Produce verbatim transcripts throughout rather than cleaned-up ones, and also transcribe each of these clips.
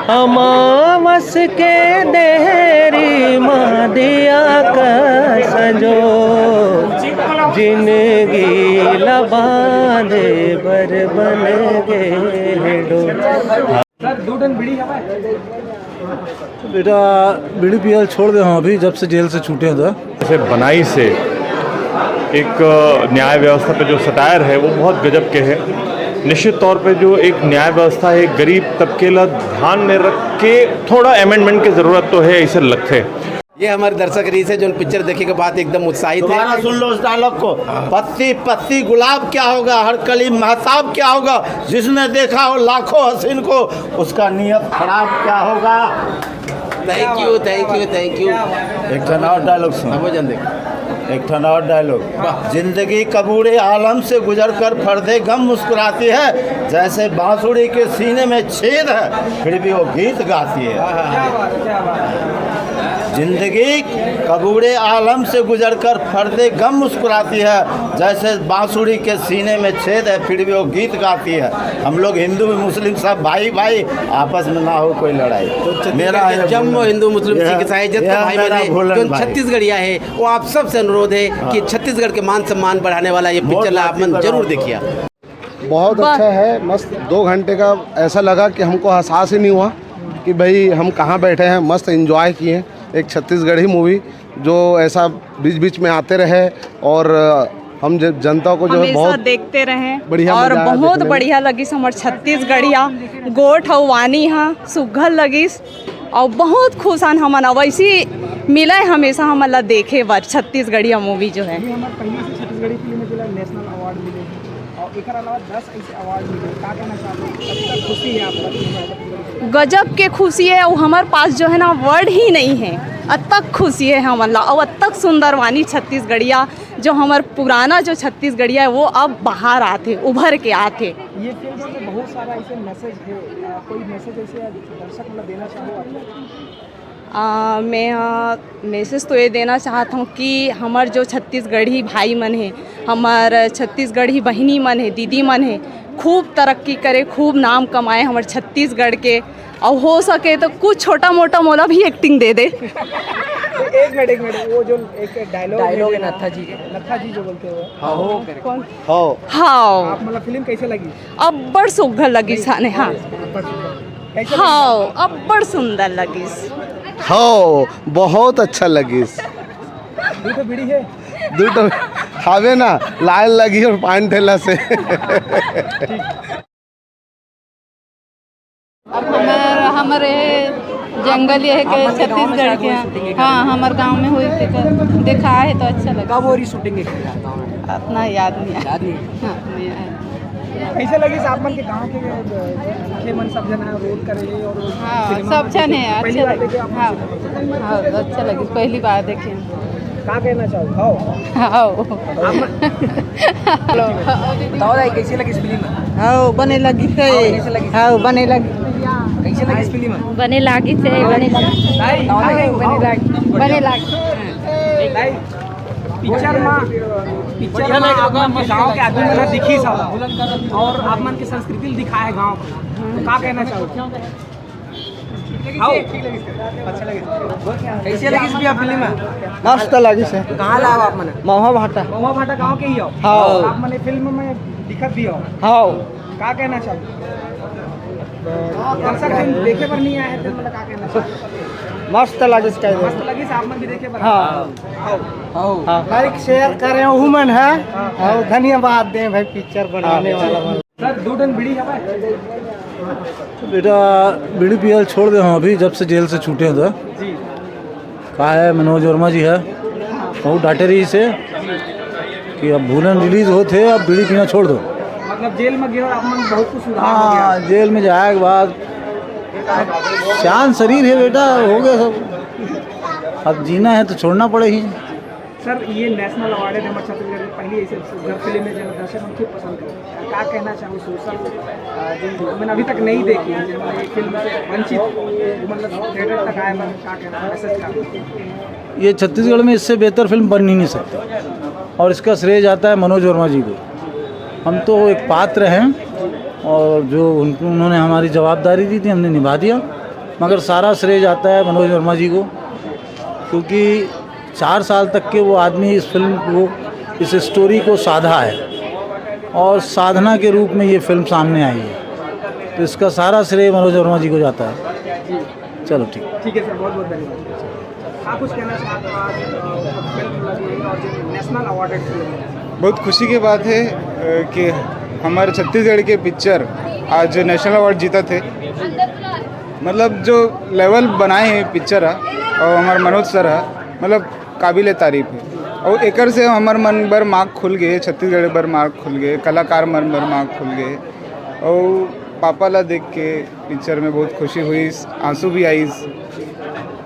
अमावस के देरी मा दिया का संजो, जिंदगी ला बांधे बर बन गे हे डोर। सर, दू ठन बीड़ी हवय। बेटा, बीड़ी पियल छोड़ दे हँव अभी, जब से जेल से छूटे हँव। जैसे बनाई से एक न्याय व्यवस्था पे जो सटायर है, वो बहुत गजब के है। निश्चित तौर पे जो एक न्याय व्यवस्था है, एक गरीब तबके ला ध्यान में रख के थोड़ा अमेंडमेंट की ज़रूरत तो है, ऐसे लगते हैं। ये हमारे दर्शक रहिस हे, जोन पिक्चर देखे के बाद एकदम उत्साहित है। दोबारा सुन लो उस डायलॉग को। पत्ती पत्ती गुलाब क्या होगा, हर कली महताब क्या होगा, जिसने देखा हो लाखों हसीन को, उसका नीयत खराब क्या होगा। Thank you, thank you, thank you. एक ठन और डायलॉग सुन। समझ देख। एक ठन और डायलॉग। जिंदगी कबूड़े आलम से गुजर कर फर्दे गम मुस्कुराती है, जैसे बांसुड़ी के सीने में छेद है, फिर भी वो गीत गाती है। जिंदगी कबूड़े आलम से गुजर कर फर्दे गम मुस्कुराती है, जैसे बांसुड़ी के सीने में छेद है, फिर भी वो गीत गाती है। हम लोग हिंदू मुस्लिम सब भाई भाई, आपस में ना हो कोई लड़ाई। तो छत्तीसगढ़ मेरा के ये जम्मो भूलन। हिंदू मुस्लिम ये सिख ईसाई जब ये भाई मेरा बने, भूलन जो भाई। छत्तीसगढ़िया है, वो आप सबसे अनुरोध है हाँ। कि छत्तीसगढ़ के मान सम्मान बढ़ाने वाला ये पिक्चर ला आप मन जरूर देखिए। बहुत अच्छा है, मस्त। दो घंटे का ऐसा लगा कि हमको एहसास ही नहीं हुआ कि भाई हम कहाँ बैठे हैं। मस्त एंजॉय किए एक छत्तीसगढ़ी मूवी जो ऐसा बीच बीच में आते रहे और हम ज-, जनता को जो है हमेशा बहुत देखते रहे बढ़िया और मजा आया बहुत देखने में। बढ़िया लगिस हमर छत्तीसगढ़िया गोठ अउ वानी ह सुघर लगिस। अउ बहुत खुश हन हमन, अउ वैसी मिले हमेशा हमन ला देखे बर छत्तीसगढ़िया मूवी जो है। ये हमारे पहली ऐसी छत्तीसगढ़ी फिल्म है जिला नेशनल अवार्ड मिले हैं और एक अलावा दस ऐसे अवार्ड मिले, क्या कहना चाहते हैं? कब तक खुशी है आपका? गजब के खुशी है, अउ हमारे पास जो है ना वर्ड ही नहीं है, अतक खुशी है हमन ला, अउ अतक सुंदर वानी छत्तीसगढ़िया जो हमर पुराना जो छत्तीसगढ़िया है वो अब बाहर आथे, उभर के आथे। ये फिल्म से बहुत सारा ऐसे मैसेज है, अ, कोई मैसेज ऐसे दर्शक मतलब देना चाहो आप? अ, मैं, अ, मैसेज तो ये देना चाहत हूँ कि हमर जो छत्तीसगढ़ी भाई मन हे, हमर छत्तीसगढ़ी बहिनी मन हे, दीदी मन हे, खूब तरक्की करे, खूब नाम कमाए हमर छत्तीसगढ़ के। अउ हो सके तो कुछ छोटा मोटा मोला भी एक्टिंग दे दे। एक मिनट, एक मिनट, वो जो एक डायलॉग डायलॉग है है ना, नत्था जी के। नत्था जी जो बोलते हो। हाँ, हो। कौन? हो। हाँ। आप मतलब फिल्म कैसे लगी? अब्बड़ सुघर लगिस हे, हाँ। कैसे लगी? हाँ, अब्बड़ सुंदर लगिस। हाँ, बहुत अच्छा लगिस। दू ठो बीड़ी है? दू ठो हावे ना, लाइन लगी और पान ठेला से। अब हमर, हमरे जंगल ये है कि छत्तीसगढ़ के हैं। हाँ, हमारे गांव में हुई थी, तो देखा है तो अच्छा लगा। कब हो रही शूटिंग? इतना याद नहीं है। याद नहीं? हाँ, नहीं आया। कैसे लगी आप मन के गांव के, के मन सब जना रोल करे और हाँ, सिनेमा सब में जने हैं, पहली अच्छा बार लगे। देखे आप? हाँ, हाँ, अच्छा लगे, पहली बार देखे। का कहना चाहो? हाँ। हाँ। बताओ दाई, कैसे लगी फिल्म? हाँ, बने लगी से। हाँ, कैसे लगी? हाँ, बने लगी। कैसे लगी फिल्म? बने लागी से, बने लागी। दाई, हाँ, बने लागी, बने लागी। दाई, पिक्चर में, पिक्चर में आप मन के गांव के आदमी मन दिखी सब और आप मन के संस्कृति दिखाए गांव के, तो का कहना चाहो? आओ। अच्छा लगे। कैसे लगिस भैया फिल्म? मस्त लगिस हे। कहाँ ला आप मन? महुआ भाटा। महुआ भाटा गांव के ही हो? हाँ। आप मन फिल्म में दिखत भी हो? हाँ। का कहना चाहो? दर्शक जन देखे बर नहीं आए हैं, तो मतलब का कहना चाहो? मस्त लगिस का। मस्त लगिस, आप मन भी देखे बर। हाँ। आओ। हाँ। लाइक शेयर करें, उहू मन है। हाँ। और धन्यवाद दें भाई, पिक्चर बनाने वाला मन। सर, दू ठन बीड़ी हवय? बेटा, बीड़ी पियल छोड़ दे हँव अभी, जब से जेल से छूटे हँव तो। जी। का है, मनोज वर्मा जी है, बहुत डांटे रहिस हे कि अब भूलन रिलीज होत हे, अब बीड़ी पीना छोड़ दो। मतलब जेल में गए और आप मन बहुत कुछ सुधार हो गया। हाँ, जेल में जाए के बाद अब सियान शरीर है बेटा, हो गया सब, अब जीना है तो छोड़ना पड़े ही। सर, ये नेशनल अवार्ड है, हमर छत्तीसगढ़ के पहली ऐसे सुघर फिल्म है, जो दर्शक मन खूब पसंद करथे। का कहना चाहो सोशल, अ, जिन लोग मैंने अभी तक नहीं देखी है, जिन लोग ये फिल्म से वंचित, मतलब थिएटर तक आए, पर का कहना, मैसेज का? ये छत्तीसगढ़ में इससे बेहतर फिल्म बन ही नहीं सकती, और इसका श्रेय जाता है मनोज वर्मा जी को। हम तो एक पात्र हैं, और जो उन, उन्होंने हमारी जवाबदारी दी थी, हमने निभा दिया। मगर सारा श्रेय जाता है मनोज वर्मा जी को, क्योंकि चार साल तक के वो आदमी इस फिल्म को, इस स्टोरी को साधा है और साधना के रूप में ये फिल्म सामने आई है। तो इसका सारा श्रेय मनोज वर्मा जी को जाता है। चलो, ठीक। ठीक है सर, बहुत बहुत धन्यवाद। आप कुछ कहना चाहते हो? आज, अ, फिल्म लगी है और जो नेशनल अवार्ड है फिल्म में। बहुत खुशी की बात है, अ, कि हमारे छत्तीसगढ़ के पिक्चर आज नेशनल अवार्ड जीता थे। मतलब, जो लेवल बनाए हैं पिक्चर हा, और हमारे मनोज सर हा, मतलब, काबिल तारीफ है। और एकर से हमार मन बर माग खुल गए, छत्तीसगढ़ बर माग खुल गए, कलाकार मन बर माग खुल गए। और पापा ला देख के पिक्चर में बहुत खुशी हुई, आंसू भी आई।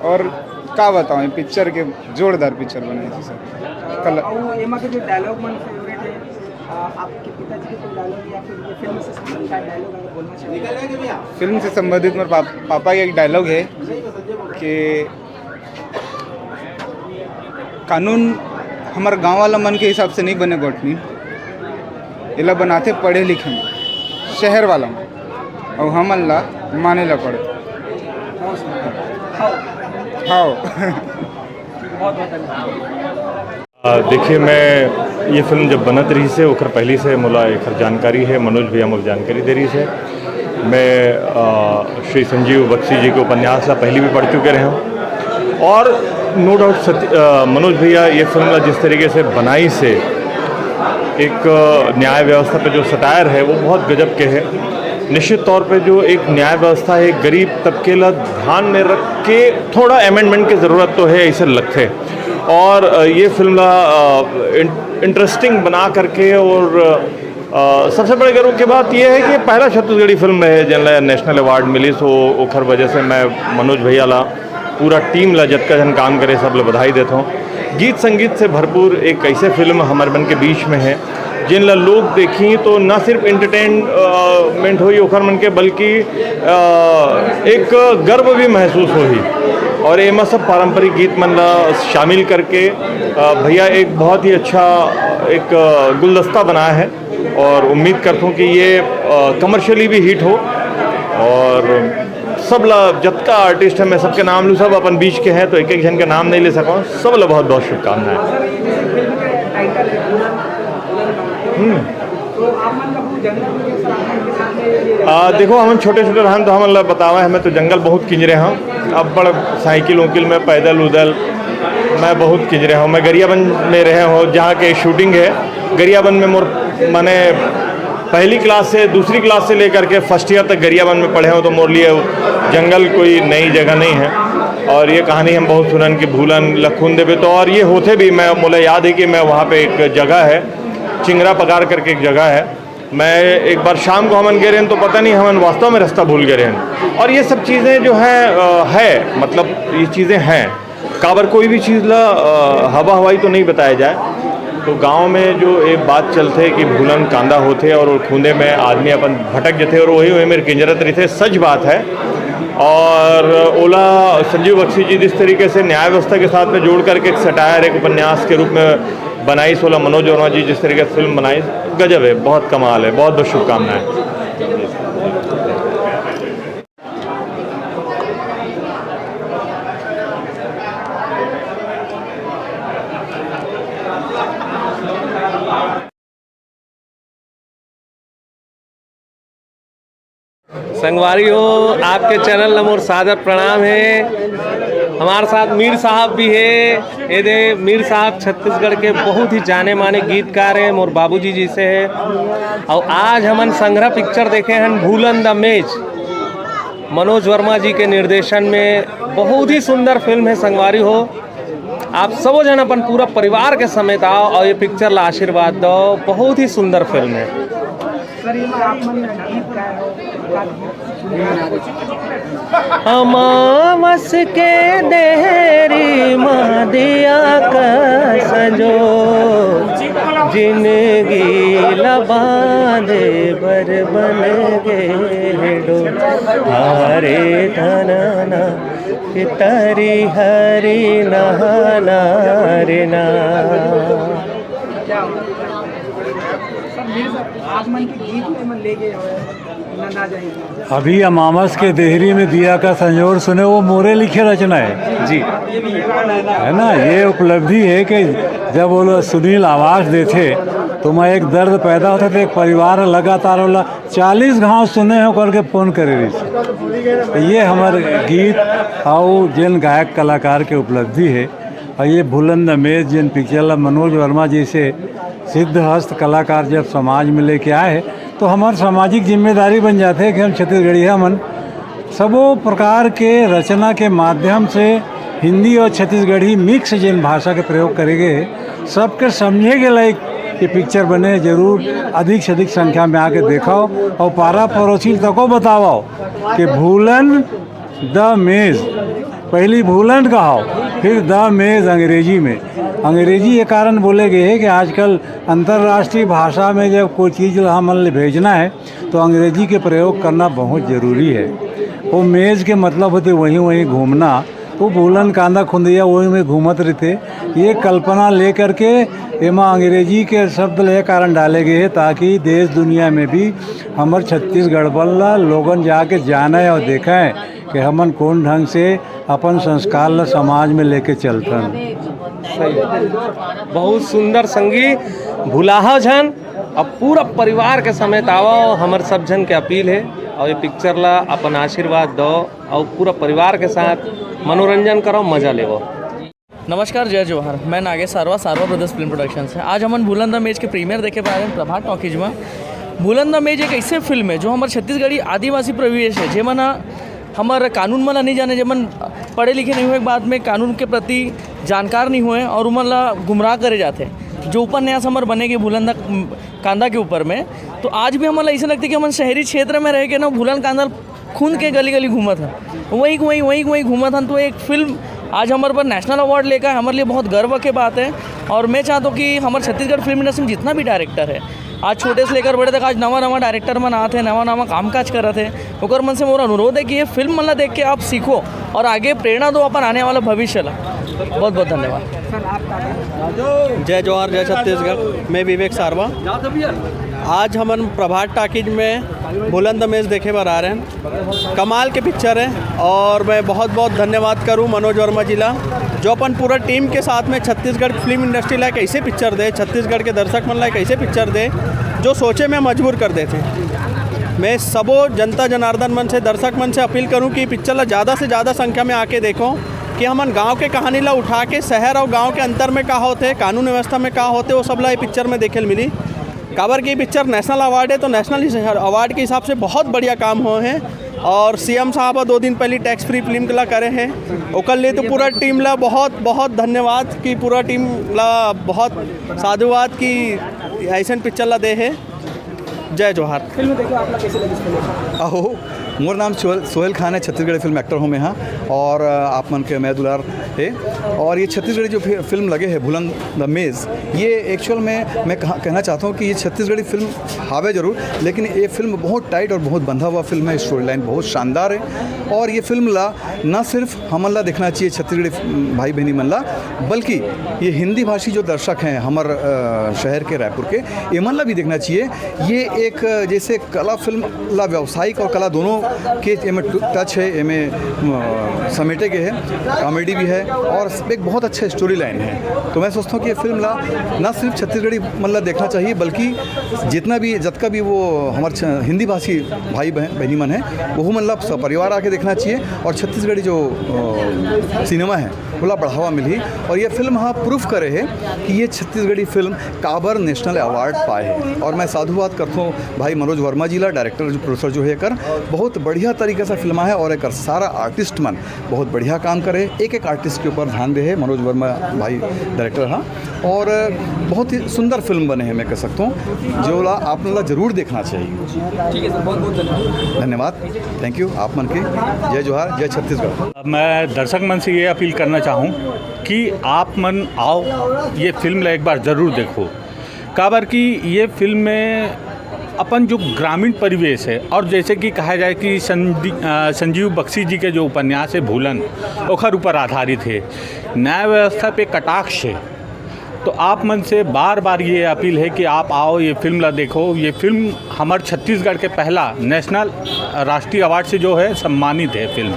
और का बताऊँ, पिक्चर के जोरदार पिक्चर बनाए थे सर। कला और एमा के जो डायलॉग मन फेवरेट है, आ, आपके पिताजी के कोई डायलॉग या फिर ये फिल्म से संबंधित डायलॉग अगर बोलना चाहिए? फिल्म से संबंधित मेरे पाप, पापा के एक डायलॉग है कि कानून हमर गांव वाला मन के हिसाब से नहीं बने, गोठनी एला बनाथे पढ़े लिखे मन, शहर वाला मन, और हमन ला माने ला पड़े। हाँ। अ, देखिए, मैं ये फिल्म जब बनत रहिस हे, ओकर पहली से मोला एकर जानकारी है, मनोज भैया मोर जानकारी दे रहिस हे। मैं, अ, श्री संजीव बख्शी जी के उपन्यास ला पहली भी पढ़ चुके रहे हूँ और no doubt सत्य, अ, मनोज भैया ये फिल्म ला जिस तरीके से बनाइस हे, एक, अ, न्याय व्यवस्था पे जो सटायर है, वो बहुत गजब के है। निश्चित तौर पे जो एक न्याय व्यवस्था है, एक गरीब तबके ला ध्यान में रख के थोड़ा अमेंडमेंट की ज़रूरत तो है, ऐसे लगथे। और, अ, ये फिल्म ला, अ, इन-, इंटरेस्टिंग बना करके और, अ, सबसे बड़े गर्व की बात ये है कि पहला छत्तीसगढ़ी फिल्म है जेन ला नेशनल अवार्ड मिलिस, सो ओखर वजह से मैं मनोज भैया ला, पूरा टीम ला, जतका झन काम करे, सब ला बधाई देत हूँ। गीत संगीत से भरपूर एक ऐसे फिल्म हमर मन के बीच में है, जेन ला लोग देखी तो ना सिर्फ एंटरटेनमेंट होई ओखर मन के, बल्कि, अ, एक गर्व भी महसूस होही। और एमा सब पारंपरिक गीत मन ला शामिल करके, अ, भैया एक बहुत ही अच्छा एक, अ, गुलदस्ता बनाया है और उम्मीद करता हूँ कि ये, अ, कमर्शियली भी हिट हो। और सब ला, जतका आर्टिस्ट है, मैं सबके नाम लूँ, सब अपन बीच के हैं, तो एक एक झन के नाम नहीं ले सकूँ। सब ला बहुत बहुत शुभकामनाएं। हम्म। आ, देखो, हमन छोटे छोटे रहन तो हमन ला बतावा, हमें तो जंगल बहुत किंजरे हैं। अब बड़ साइकिल उकिल में, पैदल उदल, मैं बहुत किंजरे हूँ। मैं गरियाबंद में रहे हूँ, जहाँ के शूटिंग है। गरियाबंद में मोर, माने, पहली क्लास से, दूसरी क्लास से लेकर के फर्स्ट ईयर तक गरियाबंद में पढ़े हूँ, तो मोर लिए जंगल कोई नई जगह नहीं है। और ये कहानी हम बहुत सुनन कि भूलन लखुन देवे तो, और ये होते भी, मैं, मोला याद है कि मैं वहाँ पे एक जगह है, चिंगरा पगार करके एक जगह है, मैं एक बार शाम को हमन गए रहन तो पता नहीं हमन वास्तव में रास्ता भूल गए रहन। और ये सब चीज़ें जो है, अ, है, मतलब, ये चीज़ें हैं। काबर कोई भी चीज़ ला, अ, हवा हवाई तो नहीं बताया जाए। तो गांव में जो एक बात चलथे कि भूलन कांदा होथे और वो खूंदे में आदमी अपन भटक जथे और वही, वही मेरे किंजरत रहिथे, सच बात है। और ओला संजीव बख्शी जी जिस तरीके से न्याय व्यवस्था के साथ में जोड़ करके एक सटायर, एक उपन्यास के रूप में बनाइस, ओला मनोज वर्मा जी जिस तरीके से फिल्म बनाइस, गजब है, बहुत कमाल है, बहुत बहुत शुभकामनाएं। संगवारी हो, आपके चैनल ला मोर सादर प्रणाम है। हमारे साथ मीर साहब भी है। ये दे मीर साहब छत्तीसगढ़ के बहुत ही जाने माने गीतकार हैं, मोर बाबूजी जी से है। और आज हमन संग्रह पिक्चर देखे हैं, भूलन द मेज, मनोज वर्मा जी के निर्देशन में। बहुत ही सुंदर फिल्म है संगवारी हो। आप सबो झन अपन पूरा परिवार के समेत आओ और ये पिक्चर ला आशीर्वाद दो। बहुत ही सुंदर फिल्म है। अमावस के देहरी मा दिया का सजो, जिंदगी ला बांधे बर बन गे डो। हारे धनना कि तरी हरी नहाना रे ना। ये सब आप मन के गीत में मन ले गए हो, नंदा जाए। अभी अमावस के देहरी में दिया का संजोर सुने, वो मोरे लिखे रचना है। जी। है ना, ये उपलब्धि है कि जब वो लोग सुनील आवाज देथे तो मैं एक दर्द पैदा होता था। एक परिवार लगातार बोला, चालीस घाव सुने हो करके फोन करे रही। तो ये हमारे गीत और जिन गायक कलाकार के उपलब्धि है। और ये भूलन द मेज जिन पिक्चर ला मनोज वर्मा जैसे सिद्धहस्त कलाकार जब समाज में लेके आए, तो हमार सामाजिक जिम्मेदारी बन जाथे कि हम छत्तीसगढ़िया मन सबो प्रकार के रचना के माध्यम से हिंदी और छत्तीसगढ़ी मिक्स जिन भाषा के प्रयोग करे गए हे, सबके समझे के लायक ये पिक्चर बने। जरूर अधिक से अधिक संख्या में आके देखाओ और पारा पड़ोसी तको बताओ कि भूलन द मेज, पहली भूलन कहाओ, फिर द मेज अंग्रेजी में। अंग्रेजी ये कारण बोले गए हैं कि आजकल अंतर्राष्ट्रीय भाषा में जब कोई चीज़ ला हमन ले भेजना है तो अंग्रेजी के प्रयोग करना बहुत ज़रूरी है। वो मेज के मतलब होते वहीं वहीं घूमना, तो भूलन कांदा खुंदिया वही में घूमत रहते। ये कल्पना लेकर के एमा अंग्रेजी के शब्द ले कारण डाले गए हैं, ताकि देश दुनिया में भी हमर छत्तीसगढ़ बल ला लोगन जाके जाने और देखें कि हमन कौन ढंग से अपन संस्कार ला समाज में लेके चलथन। सही। बहुत सुंदर संगी। भुलाहा झन, अब पूरा परिवार के समेत आवो, हमर सब झन के अपील है। और ये पिक्चर ला अपन आशीर्वाद दो और पूरा परिवार के साथ मनोरंजन करो, मजा लेवो। नमस्कार, जय जोहार। मैं नागेश सारवा, सारवा ब्रदर्स फिल्म प्रोडक्शन से। आज हमन भूलन द मेज के प्रीमियर देखे बर आए हन प्रभात टॉकीज में। भूलन द मेज एक ऐसे फिल्म है जो हमर छत्तीसगढ़ी आदिवासी परिवेश है, जेमन ह हमर कानून मन ला नहीं जाने, जेमन पढ़े लिखे नहीं हुए के बाद में कानून के प्रति जानकार नहीं हुए और उमन ला गुमराह करे जाथे। जो उपन्यास हमर बने के भूलन द कांदा के ऊपर में, तो आज भी हमन ला ऐसे लगथे कि हमन शहरी क्षेत्र में रह के ना भूलन कांदा खुंद के गली गली घूमत हन, वहीं वहीं वहीं वहीं घूमत हन। तो एक फिल्म आज हमारे पर नेशनल अवार्ड लेकर हमारे लिए बहुत गर्व के बात है। और मैं चाहता हूँ कि हमारे छत्तीसगढ़ फिल्म इंडस्ट्री में जितना भी डायरेक्टर है, आज छोटे से लेकर बड़े तक, आज नवा नवा डायरेक्टर मन आते हैं, नवा नवा काम काज करत है, ओकर मन से मोर अनुरोध है कि ये फिल्म मन ला देख के आप सीखो और आगे प्रेरणा दो अपन आने वाला भविष्य ला। बहुत बहुत धन्यवाद। जय जोहार, जय छत्तीसगढ़। मैं विवेक सारवा। आज हमन प्रभात टॉकीज में भूलन द मेज देखे बर आ रहे हैं। कमाल के पिक्चर है और मैं बहुत बहुत धन्यवाद करूं मनोज वर्मा जी ला, जो अपन पूरा टीम के साथ में छत्तीसगढ़ फिल्म इंडस्ट्री ला एक ऐसे पिक्चर दे, छत्तीसगढ़ के दर्शक मन ला एक ऐसे पिक्चर दे जो सोचे में मजबूर कर देथे। मैं सबो जनता जनार्दन मन से, दर्शक मन से अपील करूं कि पिक्चर ला ज़्यादा से ज़्यादा संख्या में आके देखो, कि हमन गांव के कहानी ला उठा के शहर और गांव के अंतर में का होथे, कानून व्यवस्था में का होथे, वो सब ला ये पिक्चर में देखे ल मिली। काबर की पिक्चर नेशनल अवार्ड है, तो नेशनल अवार्ड के हिसाब से बहुत बढ़िया काम हुए हैं। और सीएम साहब दो दिन पहले टैक्स फ्री फिल्म ला करे हैं, ओकर लिए तो पूरा टीम ला बहुत बहुत धन्यवाद, कि पूरा टीम ला बहुत साधुवाद कि ऐसन पिक्चर ला दे है। जय जोहार। फिल्म देखो, आप लोग कैसे लगी फिल्म? अहो, मोर नाम सोहेल, सोहेल खान है, छत्तीसगढ़ी फिल्म एक्टर हूँ मैं यहाँ, और अ, आप मन के मैं दुलार है। और ये छत्तीसगढ़ी जो फि-, फिल्म लगे है भूलन द मेज, ये एक्चुअल में मैं कहा, कहना चाहता हूँ कि ये छत्तीसगढ़ी फिल्म हावे जरूर, लेकिन ये फिल्म बहुत टाइट और बहुत बंधा हुआ फिल्म है। स्टोरी लाइन बहुत शानदार है और ये फिल्म ला ना सिर्फ हमन ला देखना चाहिए छत्तीसगढ़ी भाई बहनी मन ला, बल्कि ये हिंदी भाषी जो दर्शक हैं हमर अ, शहर के, रायपुर के, एमन ला भी देखना चाहिए। ये एक अ, जैसे कला फिल्म ला व्यावसायिक और कला दोनों के एमे टच है, एमे अ, समेटे गए हैं, कॉमेडी भी है और एक बहुत अच्छा स्टोरी लाइन है। तो मैं सोचता हूँ कि ये फिल्म ला ना सिर्फ छत्तीसगढ़ी मन ला देखना चाहिए, बल्कि जितना भी, जतका भी वो हमारे छ-, हिंदी भाषी भाई बहन, बहनी मन हैं, वो मन ला सपरिवार आके देखना चाहिए और छत्तीसगढ़ी जो अ, सिनेमा है, ओला बढ़ावा मिलही। और ये फिल्म हा प्रूफ करे है कि ये छत्तीसगढ़ी फिल्म काबर नेशनल अवार्ड पाए है। और मैं साधुवाद करता हूँ भाई मनोज वर्मा जी ला, डायरेक्टर जो, प्रोड्यूसर जो है कर, बहुत बढ़िया तरीके से फिल्मा है और एक सारा आर्टिस्ट मन बहुत बढ़िया काम करे, एक एक आर्टिस्ट के ऊपर ध्यान दे है मनोज वर्मा भाई डायरेक्टर हा। और बहुत ही सुंदर फिल्म बने हैं, मैं कह सकता हूँ, जो ला आप ला जरूर देखना चाहिए। ठीक है सर, बहुत बहुत धन्यवाद। धन्यवाद, थैंक यू। आप मन के जय जोहार, जय छत्तीसगढ़। मैं दर्शक मन से ये अपील करना चाहूँ कि आप मन आओ, ये फिल्म ला एक बार ज़रूर देखो। काबर कि ये फिल्म में अपन जो ग्रामीण परिवेश है और जैसे कि कहा जाए कि संदी-, अ, संजीव बख्शी जी के जो उपन्यास है भूलन, ओखर ऊपर आधारित है। न्याय व्यवस्था पे कटाक्ष है। तो आप मन से बार बार ये अपील है कि आप आओ, ये फिल्म ला देखो। ये फिल्म हमर छत्तीसगढ़ के पहला नेशनल, राष्ट्रीय अवार्ड से जो है सम्मानित है फिल्म।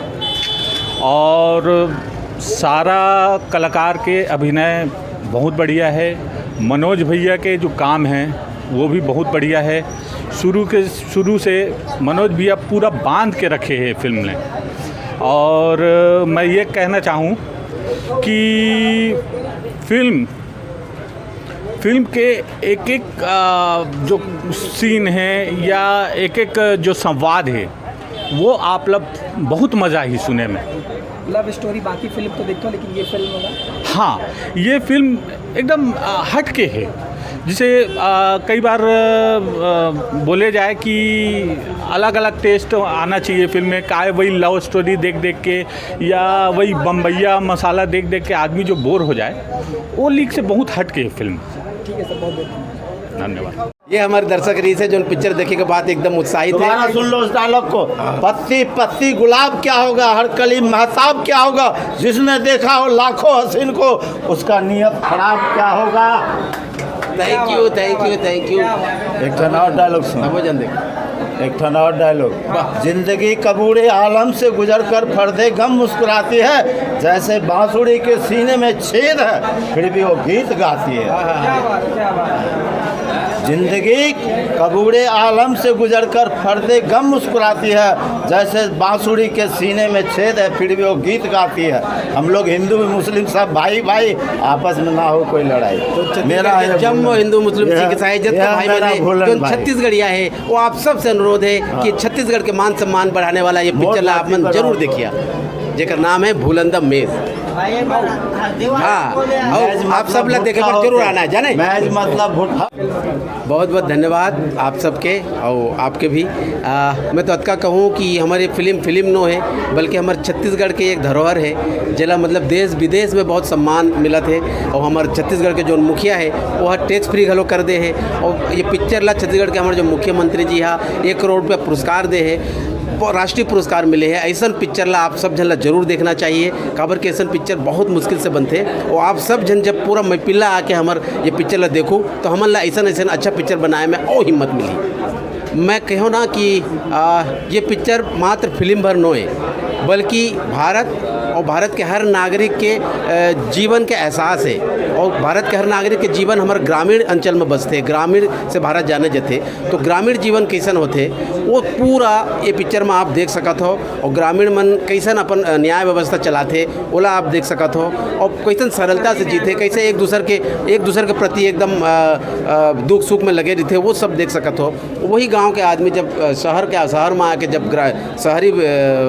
और सारा कलाकार के अभिनय बहुत बढ़िया है। मनोज भैया के जो काम हैं वो भी बहुत बढ़िया है। शुरू के शुरू से मनोज भैया पूरा बांध के रखे हैं फिल्म ने। और मैं ये कहना चाहूँ कि फिल्म फिल्म के एक एक जो सीन है या एक एक जो संवाद है, वो आप लोग बहुत मज़ा ही सुने में। लव स्टोरी बाकी फिल्म तो देखता हूँ, लेकिन ये फिल्म वाला हाँ, ये फिल्म एकदम हट के है। जिसे कई बार बोले जाए कि अलग अलग टेस्ट आना चाहिए फिल्म में। काय वही लव स्टोरी देख देख के या वही बम्बैया मसाला देख देख के आदमी जो बोर हो जाए, वो लीक से बहुत हट के फिल्म। ठीक है सर, बहुत बहुत धन्यवाद। धन्यवाद। ये हमारे दर्शक रहिस हे, जो पिक्चर देखे के बाद एकदम उत्साहित है। दोबारा सुन लो उस डायलॉग को। पत्ती पत्ती गुलाब क्या होगा, हर कली महताब क्या होगा, जिसने देखा हो लाखों हसीन को, उसका नियत खराब क्या होगा। Thank you, thank you, thank you. एक ठन और डायलॉग सुन। भोजन देख। एक ठन और डायलॉग। जिंदगी कबूड़े आलम से गुजर कर फर्दे गम मुस्कुराती है, जैसे बांसुड़ी के सीने में छेद है, फिर भी वो गीत गाती है। जिंदगी कबूड़े आलम से गुजर कर फर्दे गम मुस्कुराती है, जैसे बांसुड़ी के सीने में छेद है, फिर भी वो गीत गाती है। हम लोग हिंदू मुस्लिम सब भाई भाई, आपस में ना हो कोई लड़ाई। मेरा जम्मो हिंदू मुस्लिम सिख ईसाई जब भाई बहन जो छत्तीसगढ़िया है, वो आप सबसे अनुरोध है कि छत्तीसगढ़ के मान सम्मान बढ़ाने वाला ये पिक्चर ला आप मन जरूर देखिया, जेकर नाम है भूलन द मेज। हाँ, और आप सब ला देखे बर जरूर आना है, जाने। मैच मतलब भुट्टा। बहुत बहुत धन्यवाद आप सबके और आपके भी। आ, मैं तो अतका कहूँ कि हमारी फिल्म फिल्म नो है, बल्कि हमारे छत्तीसगढ़ के एक धरोहर है, जेला मतलब देश विदेश में बहुत सम्मान मिलत है। और हमारे छत्तीसगढ़ के जो मुखिया है, वो टैक्स फ्री घलो कर दे है। और ये पिक्चर ला छत्तीसगढ़ के हमारे जो मुख्यमंत्री जी हा एक करोड़ रुपया पुरस्कार दे है, प-, राष्ट्रीय पुरस्कार मिले है। ऐसन पिक्चर ला आप सब झन ला जरूर देखना चाहिए, काबर के ऐसन पिक्चर बहुत मुश्किल से बनथे। और आप सब झन जब पूरा मैपिला आके हमर ये पिक्चर ला देखू, तो हमन ला ऐसन ऐसन अच्छा पिक्चर बनाए में और हिम्मत मिली। मैं कहो ना कि आ, ये पिक्चर मात्र फिल्म भर नोए, बल्कि भारत और भारत के हर नागरिक के अ, जीवन के एहसास है। और भारत के हर नागरिक के जीवन हमारे ग्रामीण अंचल में बसते, ग्रामीण से भारत जाने जथे, तो ग्रामीण जीवन कैसन होथे, वो पूरा ये पिक्चर में आप देख सकत हो। और ग्रामीण मन कैसन अपन अ, न्याय व्यवस्था चलाथे, ओला आप देख सकत हो। और कैसन सरलता से जीथे, कैसे एक दूसर के एक दूसर के प्रति एकदम अ, अ, दुख सुख में लगे रहिथे, वो सब देख सकत हो। वही गांव के आदमी जब अ, शहर के शहर में आके जब ग्रा- शहरी अ,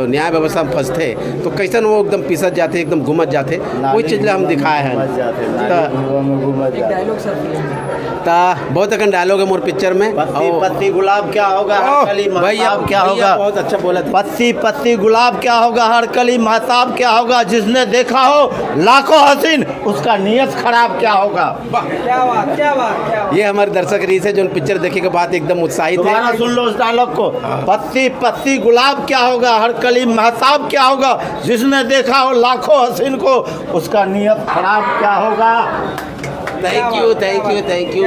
न्याय व्यवस्था में फंसथे, तो कैसन वो एकदम पिसत जाथे, एकदम घूमत जाथे। वही चीज ला हम दिखाए हैं। घूमत जाथे, नाली कुआं में घूमत जाथे। ता बहुत अकन डायलॉग है मोर पिक्चर में। पत्ती पत्ती गुलाब क्या होगा, हर कली महताब क्या होगा। बहुत अच्छा बोला था। पत्ती पत्ती गुलाब क्या होगा, हर कली महताब क्या होगा, जिसने देखा हो लाखों हसीन, उसका नियत खराब क्या होगा। क्या बात, क्या बात, क्या बात। ये हमारे दर्शक रहिस हे, जो पिक्चर देखे के बाद एकदम उत्साहित है। दोबारा सुन लो उस डायलॉग को। पत्ती पत्ती गुलाब क्या होगा, हर कली महताब क्या होगा, जिसने देखा हो लाखों हसीन को, उसका नियत खराब क्या होगा। Thank you, thank you, thank you.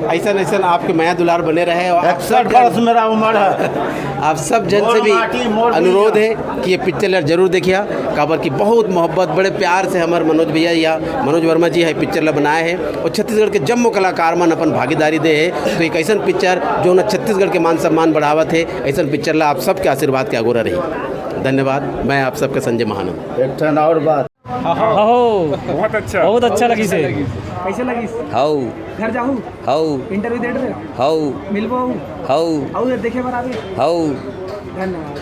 ऐसा ऐसा आपके मया दुलार बने रहे। और आप इकसठ सब वर्ष मेरा उम्र है। आप सब जन से भी मोर माटी, मोर अनुरोध भैया। है कि ये पिक्चर ला जरूर देखिया, काबर की बहुत मोहब्बत, बड़े प्यार से हमारे मनोज भैया या मनोज वर्मा जी है पिक्चर ला बनाए हैं। और छत्तीसगढ़ के जम्मो कलाकार मन अपन भागीदारी दे है। तो एक ऐसा पिक्चर जो ना छत्तीसगढ़ के मान सम्मान बढ़ावत है, ऐसा पिक्चर ला आप सबके आशीर्वाद के अगोरा रही। धन्यवाद। मैं आप सबके संजय महानंद। एक ठन और बात। हो, बहुत अच्छा। बहुत अच्छा लगिस हे। कैसे लगिस? हाउ घर जाहू? हाउ इंटरव्यू दे रहे? हाउ मिलबो? हाउ और देखे बर आवे? हाउ। धन्यवाद।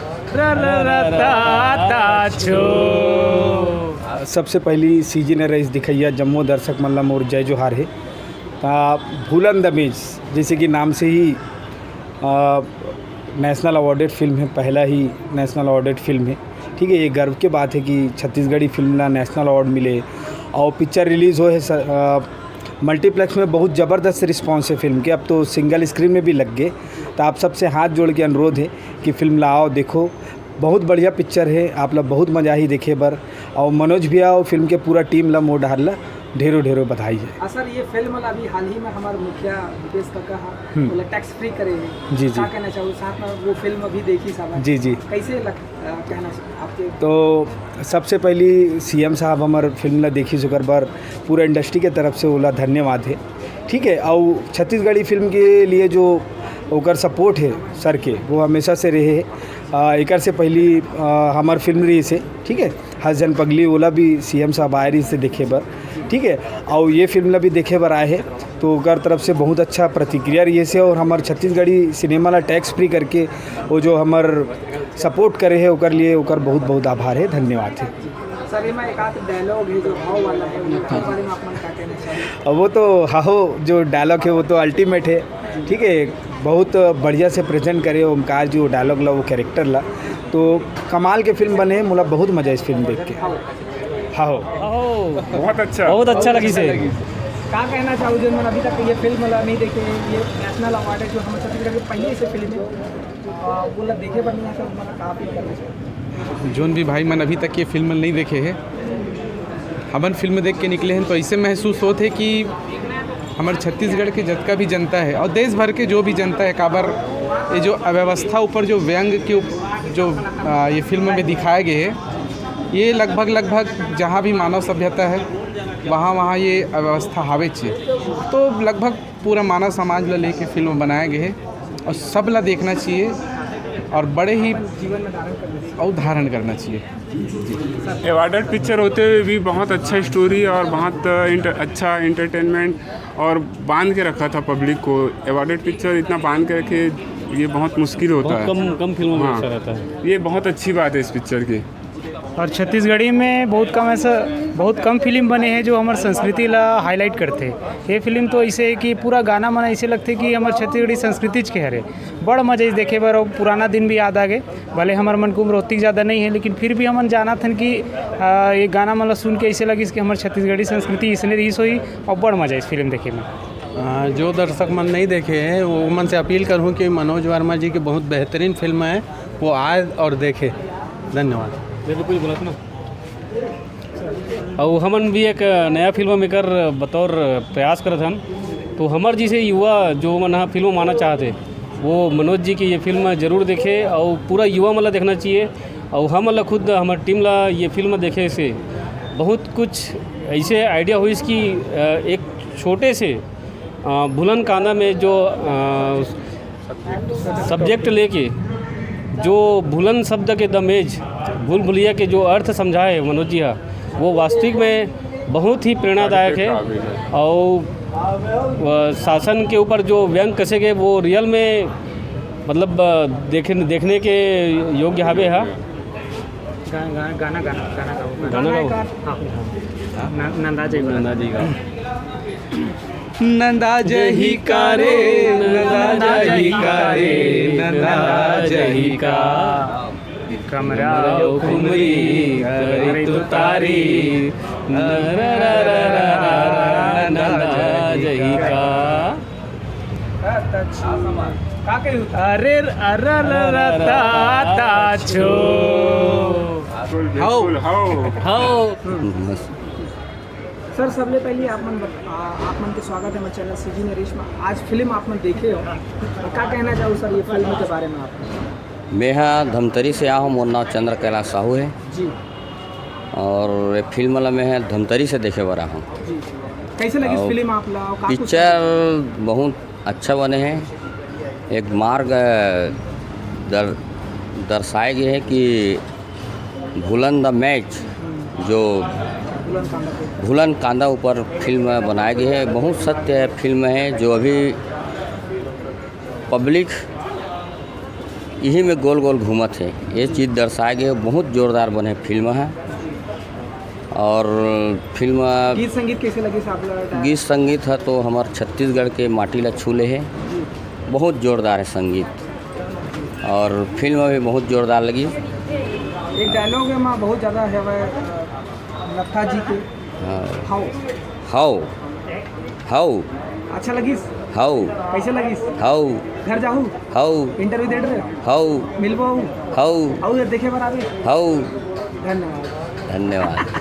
रताता छो। सबसे पहली सीजी ने रईस दिखैया जम्मो दर्शक मन ला मोर जय जोहार हे। ता भूलन द मेज, जैसे कि नाम से ही आ, नेशनल अवार्डेड फिल्म है, पहला ही नेशनल अवार्डेड फिल्म है। ठीक है, ये गर्व की बात है कि छत्तीसगढ़ी फिल्म ला नेशनल अवार्ड मिले और पिक्चर रिलीज हो है स-, आ, मल्टीप्लेक्स में बहुत ज़बरदस्त रिस्पॉन्स है फिल्म के। अब तो सिंगल स्क्रीन में भी लग गए। तो आप सबसे हाथ जोड़ के अनुरोध है कि फिल्म ला आओ, देखो, बहुत बढ़िया पिक्चर है, आप ला बहुत मज़ा ही देखे बर। और मनोज भैया और फिल्म के पूरा टीम ला मोर डहर ला ढेरों ढेरों बधाई हे। हाँ सर, ये फिल्म ला अभी हाल ही में हमारे मुखिया भूपेश काका हा, हम्म। बोला टैक्स फ्री करे हैं। जी, जी। क्या कहना चाहूँ, साथ में वो फिल्म अभी देखी सब है। जी, जी। कैसे लग, अ, कहना चाह-, आपके तो सबसे पहली सीएम साहब हमर फिल्म ला देखिस, ओकर बर पूरा इंडस्ट्री के तरफ से ओला धन्यवाद हे। ठीक है, और छत्तीसगढ़ी फिल्म के लिए जो ओकर सपोर्ट है सर के, वो हमेशा से रहे है। आ, एकर से पहली, आ, हमर फिल्म रहिस हे, ठीक है, हस झन पगली, ओला भी सीएम साहब आए रहिस हे देखे बर, ठीक है, और ये फिल्म ला भी देखे बर आए हे, तो ओकर तरफ से बहुत अच्छा प्रतिक्रिया रहिस हे। और हमर छत्तीसगढ़ी सिनेमा ला टैक्स फ्री करके वो जो हमर सपोर्ट करे हे, ओकर लिए ओकर बहुत बहुत आभार है, धन्यवाद है। सर, ये में एक आध डायलॉग है जो भाव वाला है, उनके बारे में आप मन क्या कहना चाहेंगे? अब वो तो हाहो जो डायलॉग है, वो तो अल्टीमेट है, ठीक है, बहुत बढ़िया से प्रेजेंट करे ओमकार जी वो डायलॉग ला, वो कैरेक्टर ला। तो कमाल के फिल्म बने हे, मोला बहुत मजा इस फिल्म देख के। हाहो। बहुत अच्छा। बहुत अच्छा लगिस हे। का कहना चाहू, जो मन अभी तक ये फिल्म ला नहीं देखे, ये नेशनल अवार्ड है जो हम छत्तीसगढ़ के पहले से फिल्म है, आ, वो ला देखे बर नहीं आए, तो मन का अपील करना चाहू? जोन भी भाई मन अभी तक ये फिल्म नहीं देखे हैं, हमन फिल्म देख के निकले हैं, तो ऐसे महसूस होत है कि हमर छत्तीसगढ़ के जतका भी जनता है और देश भर के जो भी जनता है, काबर ये जो अव्यवस्था ऊपर जो व्यंग के उप-, जो आ, ये फिल्म में दिखाए गए हैं, ये लगभग लगभग जहाँ भी मानव सभ्यता है, वहाँ वहाँ ये अव्यवस्था हावे चे। तो लगभग पूरा मानव समाज ला लेके फिल्म बनाया गया है और सब ला देखना चाहिए और बड़े ही और धारण करना चाहिए। अवॉर्डेड पिक्चर होते हुए भी बहुत अच्छा स्टोरी और बहुत इंटर, अच्छा एंटरटेनमेंट और बांध के रखा था पब्लिक को। अवॉर्डेड पिक्चर इतना बांध के रखे, ये बहुत मुश्किल होता बहुत है। कम कम फिल्मों में हाँ। ऐसा रहता है। ये बहुत अच्छी बात है इस पिक्चर की। और छत्तीसगढ़ी में बहुत कम ऐसा, बहुत कम फिल्म बने हैं जो हमर संस्कृति ला हाईलाइट करते। ये फिल्म तो ऐसे है कि पूरा गाना मन ऐसे लगते कि हमर छत्तीसगढ़ी संस्कृति के हरे। बड़ मजा इस देखे बर, और पुराना दिन भी याद आ गए। भले हमर मन के उम्र ओतिक ज़्यादा नहीं है, लेकिन फिर भी हमन जानत हन कि आ, ये गाना मन ला सुन के ऐसे लगिस कि हमर छत्तीसगढ़ी संस्कृति इसने रहिस होही, और बड़ मजा इस फिल्म देखे में। आ, जो दर्शक मन नहीं देखे हैं, वो मन से अपील करूँ कि मनोज वर्मा जी की बहुत बेहतरीन फिल्म है, वो आए और देखे। धन्यवाद। बिल्कुल बोलत ना। और हमन भी एक नया फिल्म मेकर बतौर प्रयास करत हन, तो हमर जैसे युवा जो मन ह फिल्म माना चाहते, वो मनोज जी की ये फिल्म जरूर देखे और पूरा युवा मन ला देखना चाहिए। और हम ला खुद, हमर टीम ला ये फिल्म देखे से बहुत कुछ ऐसे आइडिया हुई कि अ, एक छोटे से अ, भूलन कांदा में जो अ, सब्जेक्ट लेके जो भूलन शब्द के दमेज, भूल भुलैया के जो अर्थ समझाए मनोज जी हा, वो वास्तविक में बहुत ही प्रेरणादायक है। और अ, शासन के ऊपर जो व्यंग कसे गए, वो रियल में मतलब अ, देखे, देखने के योग्य हवे हा। गाना गाना गाना गाना गाओ। गाना गाओ। हाँ। न- नंदा जी नंदा जी का। नंदा जही का रे, नंदा जही का रे, नंदा जही का। कमरा खुमरी करी तो तारी। नंदा जही का। का कही? अरे अरे ता ता छो। बिल्कुल, बिल्कुल, हाँ। हाँ। सर, सबले पहले आप मन बत-, आ, आप मन के स्वागत है हमारे चैनल सीजी नरेश में। आज फिल्म आप मन देखे हो, और का कहना चाहू सर ये फिल्म के बारे में आप? मैं हा धमतरी से आया हूँ, मोर नाम चंद्र कैलाश साहू है। जी। और ये फिल्म ला मैं हा धमतरी से देखे बर आया हूँ। जी। कैसे लगी और फिल्म आप ला, और का कुछ पिक्चर बहुत अच्छा बने है। एक मार्ग दर दर्शाए गए है कि भूलन द मैच जो भूलन कांदा ऊपर फिल्म बनाए गए है, बहुत सत्य है फिल्म है। जो अभी पब्लिक यही में गोल गोल घूमत है, ये चीज़ दर्शाए गए है। बहुत जोरदार बने फिल्म है। और फिल्म गीत संगीत कैसे लगी साहब? गीत संगीत है तो हमार छत्तीसगढ़ के माटी ला छू ले है। बहुत जोरदार है संगीत और फिल्म भी बहुत जोरदार लगी। एक डायलॉग है माँ, बहुत ज़्यादा है वह, अ, नत्था जी के। हाँ। हाउ। हाउ। हाउ। अच्छा लगिस? हाउ। कैसे लगिस? हाउ। घर जाहू? हाउ। इंटरव्यू दे रहे? हाउ। मिलबो? हाउ। हाउ देखे बर आवे? हाउ। धन्यवाद। धन्यवाद।